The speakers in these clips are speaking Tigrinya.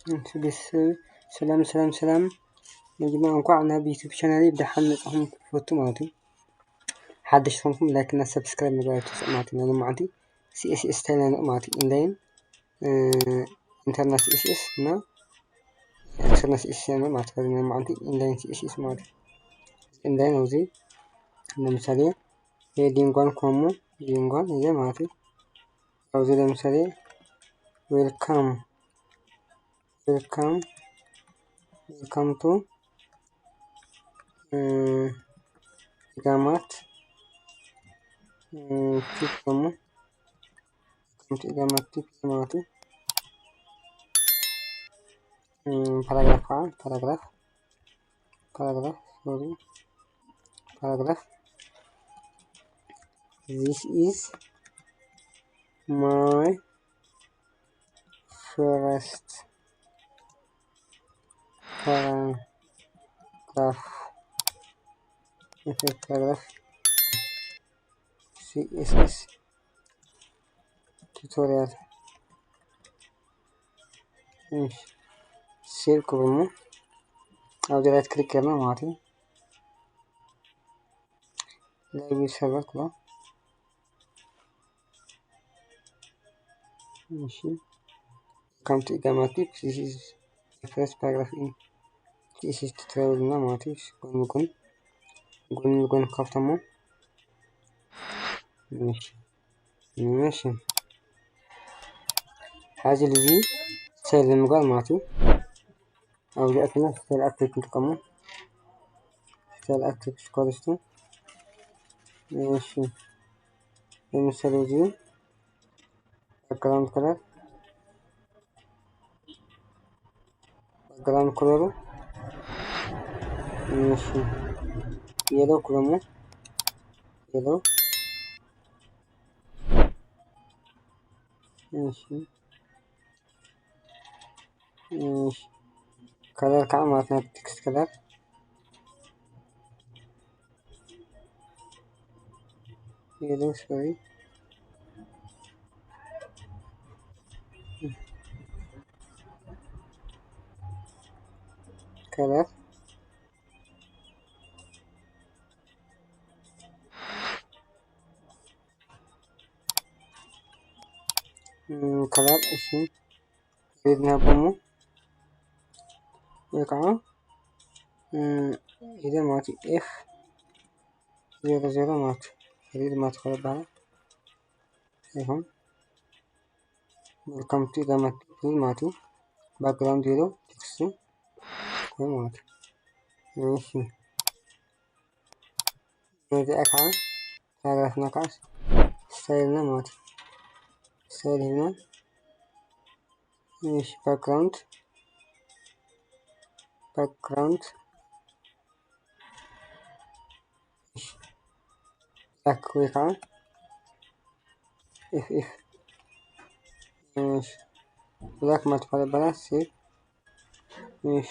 እሺ ቤተሰብ፣ ሰላም ሰላም ሰላም። መጀመርያ እንኳዕ ናብ ዩቱብ ቻናለይ ብደሓን መጻኹም ክፈቱ ማለት እዩ። ሓደሽ ዝኾንኩም ላይክ እና ሰብስክራይብ ምግባር ኣይትረስዑ ማለት እዩ። ናይ ሎማዓንቲ ሲ ኤስ ኤስ ስታይል ናይ ማለት እዩ። ኢንላይን፣ እ፣ ኢንተርናል ሲ ኤስ ኤስ እና ኤክስተርናል ሲ ኤስ ኤስ ናይ ማለት እዩ። ናይ ሎማዓንቲ ኢንላይን ሲ ኤስ ኤስ ማለት እዩ። ኢንላይን ኣብዚ ለምሳሌ ይሄ ሊንጓን ኮሙ ሊንጓን ይሄ ማለት እዩ። ኣብዚ ለምሳሌ ዌልካም፣ ዌልካም፣ ዌልካም ቱ፣ እ፣ ኢጋማት፣ እ፣ ቲፕ ኮሙ፣ ዌልካም ቱ ኢጋማት ቲፕ ማለት እዩ። እ፣ ፓራግራፍ ከዓ፣ ፓራግራፍ፣ ፓራግራፍ፣ ሶሪ፣ ፓራግራፍ። This is my first paragraph. Paragraph. ሲ ኤስ ኤስ ቱቶሪያል። እሺ፣ ሴቭ ክብሉ ኣብዚ ራይት ክሊክ ጌርና ማለት እዩ። ላይቭ ሰርቨር ክሎ። እሺ፣ come to ኢጋማት ቲፕ፣ this is the first paragraph in ሲ ኤስ ኤስ ቱቶሪያል እና ማለት እዩ። ጎን ጎን፣ ጎን ጎን ከፍተሞ። እሺ፣ እሺ። ሐዚ እዚ ስታይል ንምግባር ማለት እዩ። ኣብዚ ኣትና ስታይል ኣፕ ክንጥቀሙ። ስታይል ኣፕ ስኮሪስቱ። እሺ። ለምሳሌ እዚ ባክግራውንድ ከለር፣ ባክግራውንድ ከለሩ፣ እሺ፣ የሎ ክለሙ፣ የሎ። እሺ፣ እሺ፣ ከለር ከዓ ማለት ናይ ቴክስት ከለር፣ የሎ፣ ሶሪ፣ ከለር፣ እ፣ ከለር፣ እሺ፣ ሬድ ንሃቦሞ። ወይ ከዓ፣ እ፣ ኢለ ማለት እዩ፣ ኤፍ ዜሮ ዜሮ ማለት እዩ። ሬድ ማለት ከለር ይበሃል። ይኹን፣ ዌልካም ቱ ኢጋማት ቲፕ ማለት እዩ። ባክግራውንድ የሎ ቴክስቱ ወይ ማለት እዩ። እሺ፣ ነዚኣ ከዓ ፓራግራፍና ከዓ ስታይልና ማለት እዩ። ስታይል ሂብና፣ እሺ፣ ባክግራውንድ፣ ባክግራውንድ፣ እሺ፣ ብላክ ወይ ከዓ ኤፍ ኤፍ፣ እሺ፣ ብላክ ማለት ይበሃል። ሴቭ። እሺ፣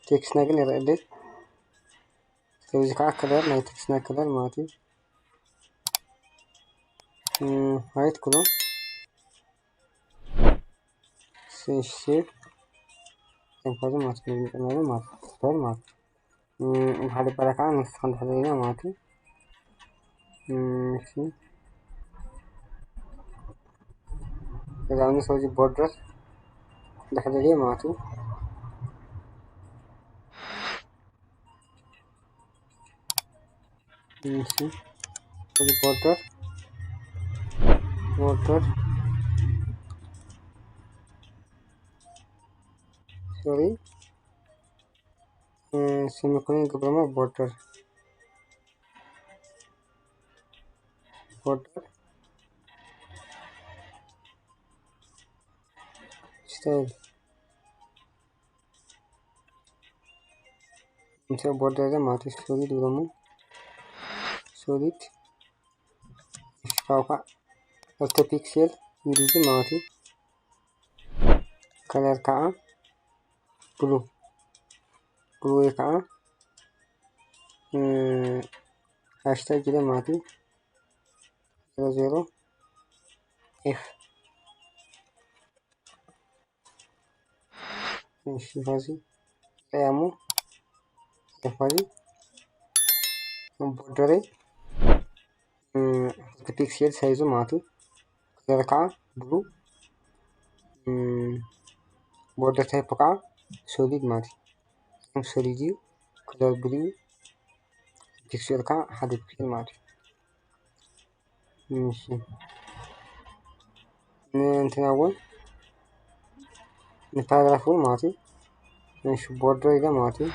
ቴክስትና ግን ይረኣየለይ። ስለዚ ከዓ ከለር፣ ናይ ቴክስትና ከለር ማለት እዩ። እ፣ ዋይት ክሎ። እሺ፣ ሴቭ። ከም ከዚ ማለት ነው፣ ማለት ነው። ስታይል ማለት ነው። እ፣ ብሓደ በረካ ንስኻ እንድሕር ደሊና ማለት እዩ። እ፣ እሺ። እዛ ኣብዚ ሰው እዚ ቦርደር እንድሕር ደልየ ማለት እዩ። እሺ፣ እዚ ቦርደር፣ ቦርደር፣ ሶሪ፣ እ፣ ሴሚኮሎን ግብረማ ቦርደር፣ ቦርደር፣ ስታይል፣ እንተ ቦርደር ማለት እዩ። ሶሊድ ብሎሞ፣ ሶሊድ፣ እሺ፣ ካብኡ ከዓ ክልተ ፒክሴል ዊድዝ ማለት እዩ። ከለር ከዓ ብሉ፣ ብሉ ወይ ከዓ፣ እ፣ ሃሽታግ ኢለ ማለት እዩ። ዜሮ ዜሮ ኤፍ። እሺ፣ ፋዚ ቀያሙ ፋዚ ቦርደረይ ክልተ ፒክሴል ሳይዙ ማለት እዩ። ከለር ከዓ ብሉ፣ ቦርደር ታይፕ ከዓ ሶሊድ ማለት እዩ። ከም ሶሊድ እዩ። ከለር ብሉ እዩ። ፒክሴል ከዓ ሓደ ፒክሴል ማለት እዩ። እሺ፣ ንእንትና እውን ንፓራግራፍ እውን ማለት እዩ። እሺ፣ ቦርደር ኢለ ማለት እዩ።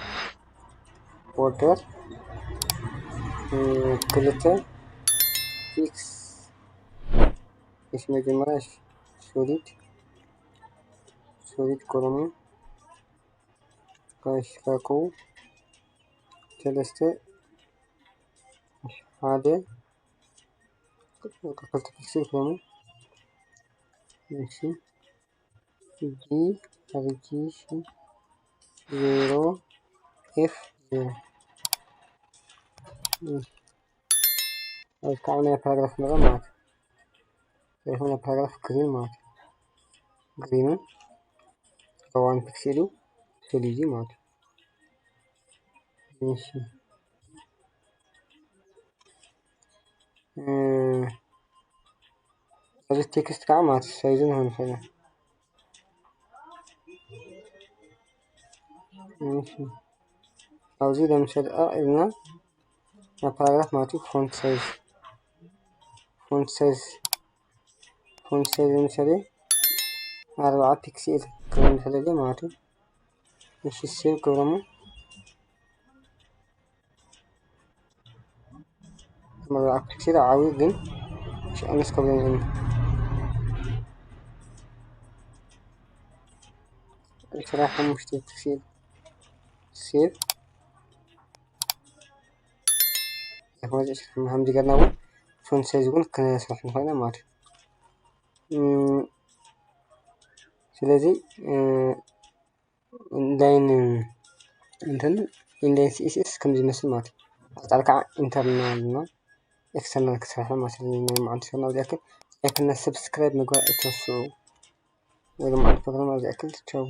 ቦርደር ክልተ ፒክስ እሺ፣ መጀመሪያ እሺ፣ ሶሊድ ሶሊድ ኮሎሙ እሺ፣ ካኮ ሰለስተ እሺ፣ ሓደ ክልተ ፒክስል ኮሎሙ እሺ፣ ጂ ኣር ጂ ሲ ዜሮ ኤፍ ዜሮ እሺ፣ ኣብ ከዓ ናይ ፓራግራፍ ንርኢ ማለት እዩ። ይኹን ፓራግራፍ ግሪን ማለት እዩ። ግሪንን ዋን ፒክሴሉ ሶሊድ ማለት እዩ። እሺ፣ እዚ ቴክስት ከዓ ማለት እዩ። ሳይዙ ንኽንፈልዮ እሺ፣ ኣብዚ ለምሳሌ አ ኢልና ናብ ፓራግራፍ ማለት እዩ። ፎንት ሳይዝ ፎንት ሳይዝ ፎንት ሳይዝ ለምሳሌ ኣርባዓ ፒክሴል ክብሎ ንኽእል ማለት እዩ። እሺ፣ ሴቭ ክብሎሞ ኣርባዓ ፒክሴል ዓብዩ ግን ሸቀንስ ክብሎ ንኽእል ዕስራ ሓሙሽተ ፒክሴል ሴቭ። ከምዚ ጌርና እውን ፎንት ሳይዝ እውን ክነስርሕ ንኽእል ማለት እዩ። ስለዚ ኢንላይን እንትን ኢንላይን ሲኤስኤስ ከም ዝመስል ማለት እዩ። ቀፃሊ ከዓ ኢንተርናል እና ኤክስተርናል ክሰርሐ ማለት እዩ። ናይ መዓልቲ ሰርና ኣብዚ ያክል ላይክ እና ሰብስክራይብ ምግባር ኣይትረስዑ። ወይ ድማ ፕሮግራም ኣብዚ ያክል ቻው።